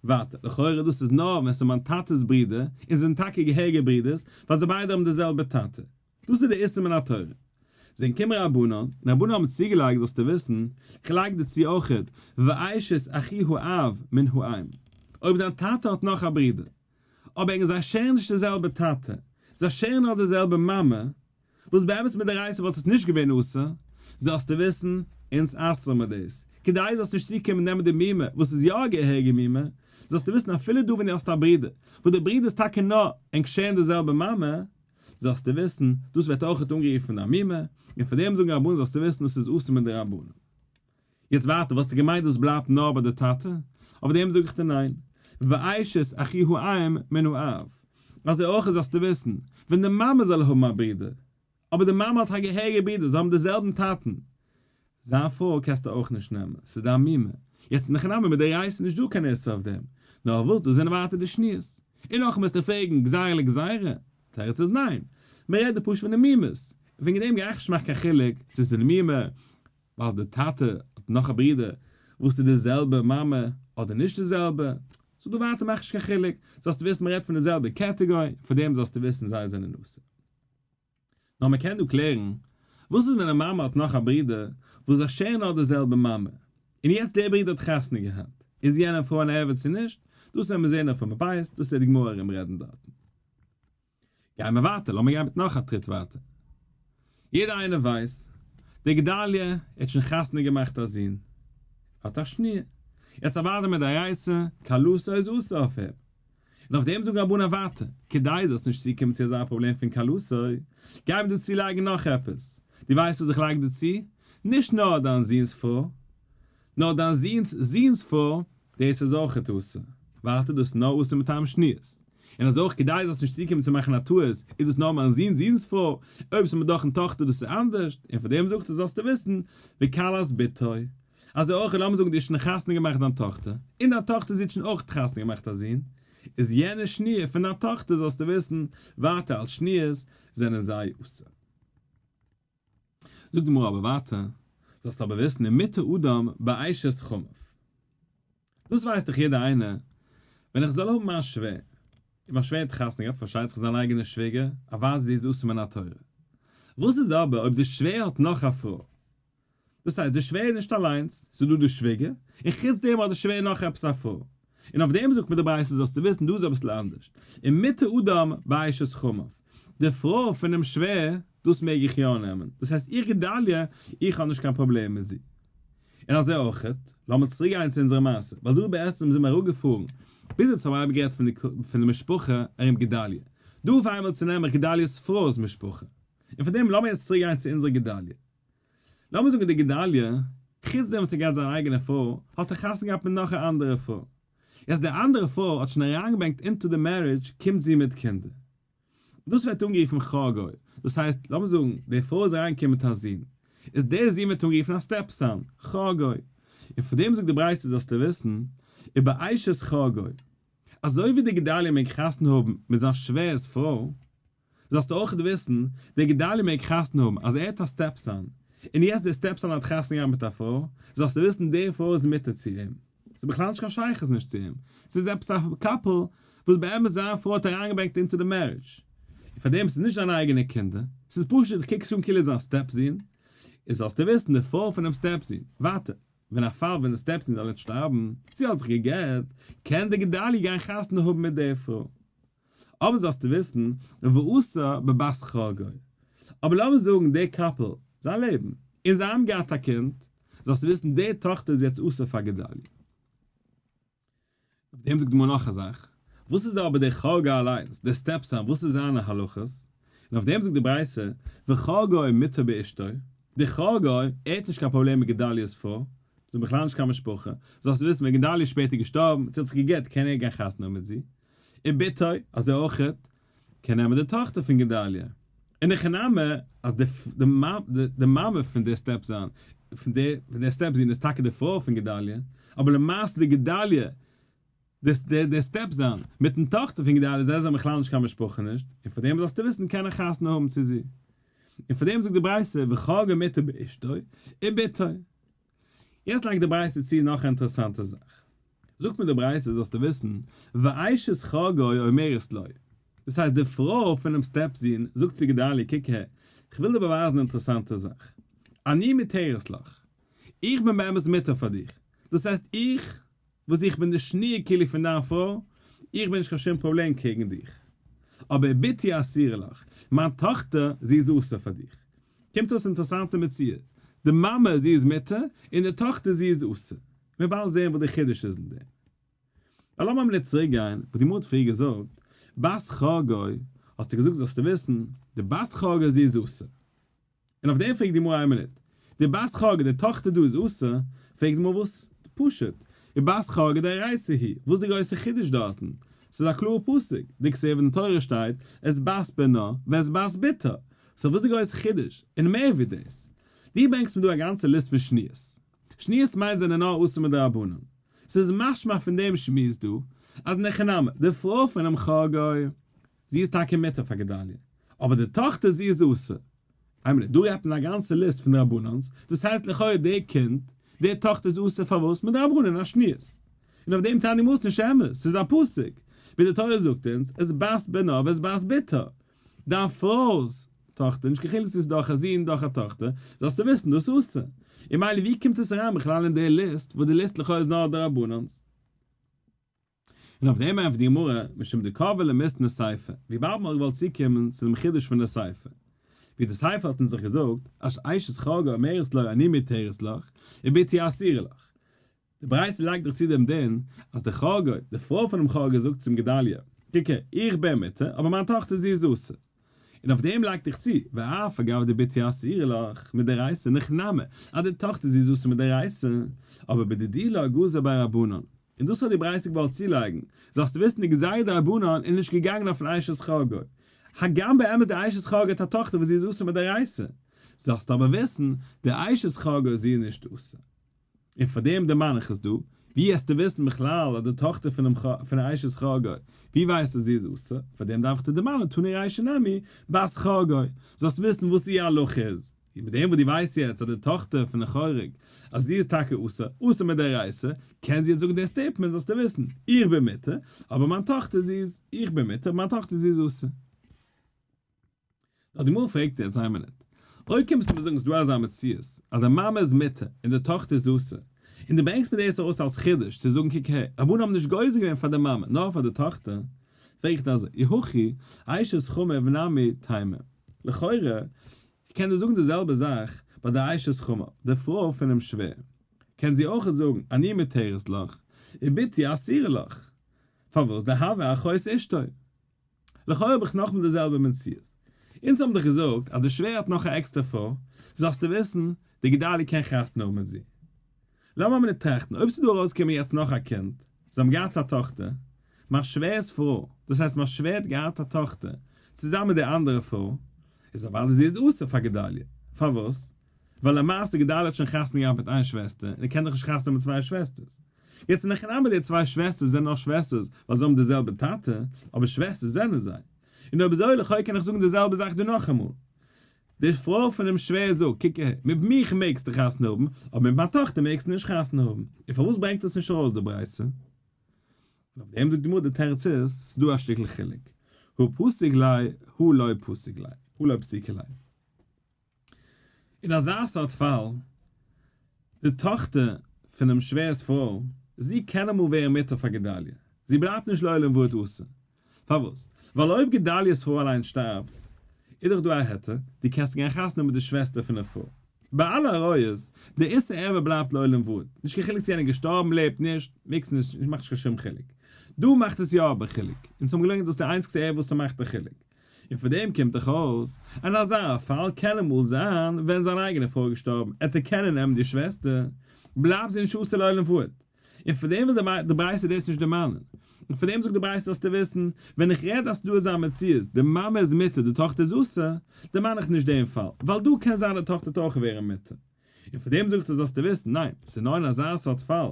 ווייטער, לכאורה דאס איז נאר ווען ס'איז מיין טאטע'ס ברודער, און זיי זענען טאקע געהעריגע ברודערס, ווייל זיי ביידע האבן די זעלבע טאטע. דאס איז די איסור מן התורה. זענען קומען רבנן, און רבנן האבן צוגעלייגט זאלסטו וויסן, כ'לייג דיר צו אויכעט, ואשת אחי האב מן האם. אויב דיין טאטע האט נאך א ברודער, אבער ענק זיי share ן נישט די זעלבע טאטע, זיי share ן נאר די זעלבע מאמע, וואס באמת מדאורייתא וואלט עס נישט געווען אסור, זאלסטו וויסן, אונז אסר'ן מיר דאס, כדי זאלסט נישט צוקומען נעמען די מומע וואס איז יא א געהעריגע מומע, זאלסטו וויסן אפילו דא ווען דו האסט א ברודער, וואס דער ברודער איז טאקע נאר ענק share ן די זעלבע מאמע, זאלסטו וויסן, דאס ווערט אויכעט אנגערופן א מומע, און פאר דעם זאגן רבנן זאלסטו וויסן דאס איז אסור מדרבנן. יעצט ווייטער, וואלסטו געמיינט דאס בלייבט נאר ביי די טאטע? אויף דעם זאג איך דיר ניין. ואשת אחי האם מן האב. אזוי אויך זאלסטו וויסן, ווען די מאמע זאל האבן א ברודער, אבער די מאמע האט א געהעריגע ברודער, זיי האבן די זעלבן טאטן, זיין פרוי קענסטו אויך נישט נעמען, ס'איז דיין מומע. יעצט אין הכי נמי מדאורייתא איז נישט דא קיין איסור אויף דעם, נאר וואס דא זענען ווייטער די שניות. און נאך מוזטו פרעגן גזירה לגזירה? תירוץ איז ניין. מ'רעדט דא פשוט פון די מומעס. וועגן דעם גיי איך נישט מאכן קיין חילוק צו ס'איז די מומע ווייל די טאטע האט נאך א ברודער וואס איז די זעלבע מאמע אדער נישט די זעלבע. סאו דא ווייטער מאך נישט קיין חילוק. זאלסטו וויסן מ'רעדט פון די זעלבע category, פאר דעם זאלסטו וויסן זיי זענען אסור. נאר מען קען דא קלערן, וואס איז ווען א מאמע האט נאך א ברודער וואס זיי share ן נאר די זעלבע מאמע, און יעצט דער ברודער האט חתונה געהאט, איז יענע פרוי אן ערוה צו נישט? דאס וועלן מיר זען אויף עמוד בית, דאס וועט די גמרא ארום רעדן דארטן. גייען מיר ווייטער, לאמיר גיין מיט נאך א טריט ווייטער. יעדער איינער ווייסט, דער גדליה האט שוין חתונה געמאכט א זון, ער האט א שניר, יעצט אוודאי מדאורייתא, כלתו איז אסור אויף אים, און אויף דעם זאגן רבנן ווייטער, כדי זאלסט נישט צוקומען צו אזא פראבלעם פון כלתו, גיי מיר דא צולייגן נאך עפעס. דו ווייסט וואס איך לייג דא צו? נישט נאר דיין זון'ס פרוי, נאר דיין זון'ס זון'ס פרוי, דאס איז אויכעט אסור. ווייטער דאס איז נאר אסור מטעם שניות. און אזוי אויך כדי זאלסט נישט צוקומען צו מאכן א טעות, איז דאס נאר מיין זון'ס זון'ס פרוי, אויב עס איז מיר דאך אן טאכטער דאס איז אנדערש, און פאר דעם זאגט ער זאלסטו וויסן, וכלת בתו. אזוי אויך לאמיר זאגן דו האסט שוין חתונה געמאכט דיין טאכטער, און דיין טאכטער זי האט שוין אויך חתונה געמאכט א זון, איז יענע שניה פון דיין טאכטער זאלסטו וויסן, ווייטער אלס שניות זענען זיי אסור. זאגט די גמרא אבער ווייטער, זאלסטו אבער וויסן ומותר אדם באשת חמיו. דאס ווייסט דאך יעדער איינער, ווען איך זאל האבן מיין שווער, און מיין שווער האט חתונה געהאט, פארשטייט זיך זיין אייגענע שוויגער, אוודאי זי איז אסור מן התורה. וואס איז אבער אויב די שווער האט נאך א פרוי? דאס הייסט די שווער איז נישט אליינס, ס'איז דא די שוויגער, און חוץ דעם האט די שווער נאך עפעס א פרוי. און אויף דעם זאגט מיר די ברייתא זאלסטו וויסן דא איז אביסל אנדערש, ומותר אדם באשת חמיו, די פרוי פונעם שווער, דאס מעג איך יא נעמען, דאס הייסט איך גדליה, איך האב נישט קיין פראבלעם מיט זי. און אזוי אויכעט, לאמיר צוריק גיין צו אונזערע מעשה, ווייל דא בעצם זעמיר אראפגעפארן, ביז יעצט האבן מיר אייביג גערעדט פון די משפחה ארום גדליה, דא אויף איינמאל צונעם איך גדליה'ס פרוי'ס משפחה, און פון דעם לאמיר יעצט צוריק גיין צו אונזער גדליה. לאמיר זאגן די גדליה, חוץ דעם וואס ער געהאט זיין אייגענע פרוי, האט ער חתונה געהאט מיט נאך א אנדערע פרוי. יעצט די אנדערע פרוי האט שוין אריינגעברענגט into די marriage קומט זי מיט קינדער. דאס ווערט אנגערופן חגוי. דאס הייסט, לאמיר זאגן, די פרוי איז אריינגעקומען מיט א זון. איז דער זון ווערט אנגערופן א step-son, חגוי. און פון דעם זאגט די ברייתא זאלסטו וויסן, ובאשת חגוי. אזוי ווי די גדליה מעג חתונה האבן מיט זיין שווער'ס פרוי, זאלסטו אויך וויסן, דער גדליה מעג חתונה האבן אז ער האט א step-son, און יעצט דער step-son האט חתונה געהאט מיט א פרוי, זאלסטו וויסן די פרוי איז מותר צו אים. ס'איז בכלל נישט קיין שייכות נישט צו אים, ס'איז עפעס א couple וואס באמת זיין פרוי האט אריינגעברענגט into די marriage, און פאר דעם ס'איז נישט זיינע אייגענע קינדער, ס'איז פשוט איך קוק עס אן כאילו זיין step-זון, איז זאלסטו וויסן די פרוי פונעם step-זון, ווייטער, ווען א פאל ווען די step-זון זאל יעצט שטארבן, צו האט זיך גע'גט, קען דער גדליה גיין חתונה האבן מיט די פרוי. אבער זאלסטו וויסן, ואסור בבת חגוי. אבער לאמיר זאגן די couple, זיי לעבן, און זיי האבן געהאט א קינד, זאלסטו וויסן די טאכטער איז יעצט אסור פאר גדליה. אויף דעם זאגט די גמרא נאך א זאך, וואס איז אבער דער חגוי אליינס, דער step-son, וואס איז זיינע הלכות? און אויף דעם זאגט די ברייתא, וחגוי מותר באשתו, דער חגוי, ער האט נישט קיין פראבלעם מיט גדליה'ס פרוי, זיי זענען בכלל נישט קיין משפחה, זאלסטו וויסן ווען גדליה איז שפעטער געשטארבן, צו האט זיך גע'גט, קען ער גיין חתונה האבן מיט זי, ובתו, אזוי אויכעט, קען נעמען די טאכטער פון גדליה. אין הכי נמי, אז די מאמע פון די step-son, פון די step-זון איז טאקע די פרוי פון גדליה, אבער למעשה די גדליה, די step-son, מיטן טאכטער פון גדליה, זיי זענען בכלל נישט קיין משפחה נישט, און פאר דעם זאלסטו וויסן קען ער חתונה האבן צו זי. און פאר דעם זאגט די ברייתא, וחגוי מותר באשתו, ובתו. יעצט לייגט די ברייתא צו נאך א אינטערעסאנטע זאך. זאגט מיר די ברייתא זאלסטו וויסן, ואשת חגוי אומרת לו. דאס הייסט די פרוי פונעם step-זון זאגט צו גדלי' קוק אהער, איך וויל דיר באווייזן א אינטערעסאנטע זאך. אני מותרת לך. איך בין באמת מותר פאר דיך. דאס הייסט איך, וואס איך בין די שניר כאילו פון דיין פרוי, איך בין נישט קיין שום פראבלעם קעגן דיך. אבער בתי אסורה לך, מיין טאכטער, זי איז אסור פאר דיך. קומט אויס אינטערעסאנטע מציאה. די מאמע זי איז מותר, און די טאכטער זי איז אסור. מיר באלד זעהן וואס די חידוש איז אין דעם. נאר לאמיר א מינוט צוריק גיין וואס די גמרא האט פריער געזאגט, בת חגו, האסטו געזאגט זאלסטו וויסן, די בת חגו זי איז אסור. און אויף דעם פרעגט די גמרא איין מינוט, די בת חגו די טאכטער דא איז אסור, פרעגט די גמרא וואס? פשוט, די בת חגו דאורייתא היא, וואס די גרויסע חידוש דארטן? ס'איז א קלארע פסוק, דכתיב אין די תורה שטייט את בת בנה ואת בת בתה, so וואס די גרויסע חידוש? און מער ווי דאס, דו ברענגסט מיר דא א גאנצע ליסט פון שניות, שניות מיינט זענען נאר אסור מדרבנן, ס'איז משמע פון דעם שמועס דא אז אין הכי נמי, די פרוי פונעם חגו, זי איז טאקע מותר פאר גדליה, אבער די טאכטער זי איז אסור. איין מינוט, דא רעדט מען א גאנצע ליסט פון דרבנן'ס, דאס הייסט לכאורה די קינד, די טאכטער איז אסור פארוואס? מדרבנן א שניות. און אויף דעם טענה'ט די גמרא ס'נישט אמת, ס'איז א פסוק, ווי די תורה זאגט אונז, את בת בנה ואת בת בתה. דיין פרוי'ס טאכטער, נישט קיין חילוק צו ס'איז דורך א זון דורך א טאכטער, זאלסטו וויסן דאס איז אסור. און מילא ווי קומט עס אריין בכלל אין די ליסט, וואס די ליסט לכאו' איז נאר דרבנן'ס? און אויף דעם ענטפערט די גמרא, משום דקרבה למיתנא סיפא, וויבאלד מ'האט געוואלט צוקומען צו דעם חידוש פון די סיפא. ווי די סיפא האט אונז דאך געזאגט, אז אשת חגו אומרת לו אני מותרת לך, ובתי אסורה לך. די ברייתא לייגט דאך צו דעם דין, אז די חגו, די פרוי פונעם חגו זאגט צום גדליה, קוק הער, איך בין מותר, אבער מיין טאכטער זי איז אסור. און אויף דעם לייגט איך צו, ואף על גב דבתי אסורה לך מדאורייתא אין הכי נמי, אז די טאכטער זי איז אסור מדאורייתא, אבער בדידי לא גזר בה רבנן. און דאס האט די ברייתא געוואלט צולייגן, זאלסטו וויסן די גזירה דרבנן איז נישט געגאנגען אויפן אשת חגו. הגם באמת די אשת חגו האט א טאכטער וואס זי איז אסור מדאורייתא. זאלסטו אבער וויסן, די אשת חגו זי איז נישט אסור. און פאר דעם דערמאן איך עס דא, ווי העסטו וויסן בכלל אז די טאכטער פונעם פון אשת חגו, ווי ווייסטו אז זי איז אסור, פאר דעם דארף איך דיר דערמאנען תנא רישא נמי בת חגו, זאלסט וויסן וואס איר הלכה איז, און מיט דעם וואס דו ווייסט יעצט אז די טאכטער פון חורג אז זי איז טאקע אסור, אסור מדאורייתא, קען זי יעצט זאגן די statement זאלסטו וויסן, איך בין מותר, אבער מיין טאכטער זי איז, איך בין מותר, מיין טאכטער זי איז אסור. נאר די גמרא פרעגט יעצט איין מינוט, אויב קומסטו מיר זאגן ס'דא אזא מציאות אז די מאמע איז מותר און די טאכטער איז אסור, און דו ברענגסט מיר דאס ארויס אלס חידוש צו זאגן קוק הער, רבנן האבן נישט גוזר געווען פאר די מאמע נאר פאר די טאכטער, פרעג איך דיר אזוי, אי הכי, אשת חמיו נמי תימא. לכאורה, איך קען דיר זאגן די זעלבע זאך ביי די אשת חמיו, די פרוי פונעם שווער, קען זי אויכעט זאגן אני מותרת לך, ובתי אסורה לך. פארוואס? דהויא אחות אשתו. לכאו' האב איך נאכמאל די זעלבע מציאות. אונז האבן דאך געזאגט אז די שווער האט נאך א עקסטער פרוי, זאלסטו וויסן, די גדלי' קען חתונה האבן מיט זי. לאמיר מינוט טראכטן, אויב ס'איז דא ארויסגעקומען יעצט נאך א קינד, זיי האבן געהאט א טאכטער, מיין שווער'ס פרוי, דאס הייסט מיין שווער האט געהאט א טאכטער, צוזאמען מיט די אנדערע פרוי, איז אוודאי זי איז אסור פאר גדליה. פארוואס? ווייל למעשה גדליה האט שוין חתונה געהאט מיט איין שוועסטער, און ער קען דאך נישט חתונה האבן מיט צוויי שוועסטערס. יעצט אין הכי נמי די צוויי שוועסטערס זענען נאר שוועסטערס ווייל זיי האבן די זעלבע טאטע, אבער שוועסטערס זענען זיי. און אויב אזוי לכאו' קען איך זאגן די זעלבע זאך דא נאכאמאל. די פרוי פונעם שווער זאגט, קוק אהער, מיט מיך מעגסטו חתונה האבן, אבער מיט מיין טאכטער מעגסטו נישט חתונה האבן. און פארוואס ברענגט עס נישט ארויס די ברייתא? און אויף דעם זאגט די גמרא די תירוץ איז, ס'איז דא א שטיקל חילוק, הא פסיק ליה הא לא פסיק ליה, הא לא פסיקא ליה. אין אזא סארט פאל, די טאכטער פונעם שווער'ס פרוי, זי קען אמאל ווערן מותר פאר גדליה, זי בלייבט נישט לעולם ועד אסור. פארוואס? ווייל אויב גדליה'ס פרוי אליין שטארבט, איז דאך דא א היתר, דו קענסט גיין חתונה מיט די שוועסטער פון די פרוי. ביי אלע עריות, די איסור ערווה בלייבט לעולם ועד, נישט קיין חילוק צו יענער איז געשטארבן, לעבט נישט, מיקס נישט, מאכט נישט קיין שום חילוק. דא מאכט עס יא אבער חילוק, אונז האבן געלערנט דאס איז די איינציגסטע ערווה וואס ס'מאכט א חילוק. און פון דעם קומט דאך אויס, אין אזא פאל קען אמאל זיין ווען זיין אייגענע פרוי איז געשטארבן, עט ער קענען נעמען די שוועסטער, בלייבט זי נישט אסור לעולם ועד. און פון דעם וויל די ברייתא דאס נישט דערמאנען. און פון דעם זאגט די ברייתא זאלסטו וויסן, ווען איך רעד אז ס'דא אזא מציאות, די מאמע איז מותר די טאכטער איז אסור, דערמאן איך נישט דעם פאל, ווייל דא קען זיין די טאכטער וועט אויך ווערן מותר. און פאר דעם זאגט ער זאלסטו וויסן, ניין, ס'איז נאר אין אזא סארט פאל,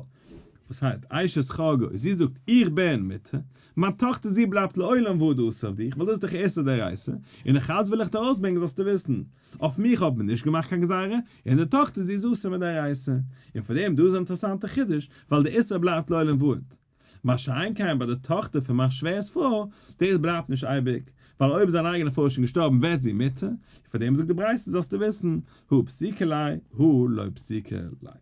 וואס הייסט, אשת חגו, זי זאגט, איך בין מותר, מיין טאכטער זי בלייבט לעולם ועד אסור אויף דיך, ווייל דאס איז דאך איסור דאורייתא, און נאך אלץ וויל איך דיר ארויסברענגען זאלסטו וויסן, אויף מיך האט מען נישט געמאכט קיין גזירה, און די טאכטער זי איז אסור מדאורייתא. און פאר דעם, דא איז א אינטערעסאנטע חידוש, ווייל די איסור בלייבט לעולם ועד. מה שאין כן ביי די טאכטער פון מיין שווער'ס פרוי, דאס בלייבט נישט אייביג, ווייל אויב זיין אייגענע פרוי איז שוין געשטארבן ווערט זי מותר, און פאר דעם זאגט די ברייתא זאלסטו וויסן, הא פסיקא ליה, הא לא פסיקא ליה.